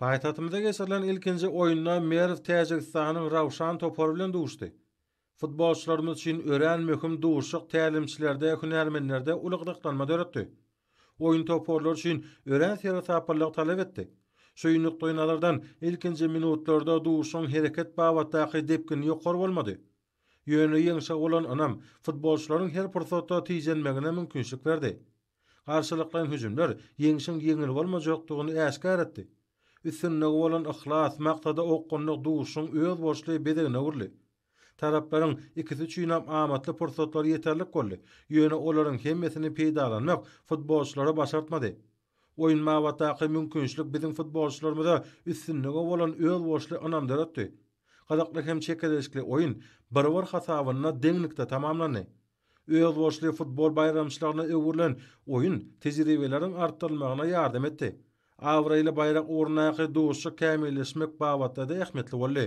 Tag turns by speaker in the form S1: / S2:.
S1: Paýtagtymyzda geçirilen ilkinji oýunda Merw Täjigistanyň Rawşan topary bilen duşdy. Futbolçylarymyz üçin örän möhüm duşuşyk tälimçilerde, hünärmenlerde uly gyzyklanma döretdi. Oýun toparlar üçin örän seresaplylygy talap etdi. Şu nukdaýnazardan ilkinji minutlarda duşuşygyň hereket babatdaky depgini ýokary bolmady. Ýöne ýeňşe bolan ynam futbolçylaryň her pursatda tijenmegine mümkinçilik berdi. Garşylyklaýyn hüjümler ýeňşiň ýeňil bolmajakdygyny äşgär etdi. Üstünlige bolan yhlas, maksada okgunlyk duşuşygyň özboluşly bezegine öwrüldi. Taraplaryň ikisi üçinem amatly pursatlar ýeterlik boldy, ýöne olaryň hemmesini peýdalanmak futbolçylara başartmady. Oýun babatdaky mümkinçilik biziň futbolçylarymyza üstünlige bolan özboluşly ynam döretdi. Gyzykly hem çekeleşikli oýun bir-bir hasabynda deňlikde tamamlandy. Özboluşly futbol baýramçylygyna öwrülen oýun tejribeleriň artdyrylmagyna ýardam etdi. Abraýly baýrak ugrundaky duşuşyk kämilleşmek babatda-da ähmiýetli boldy.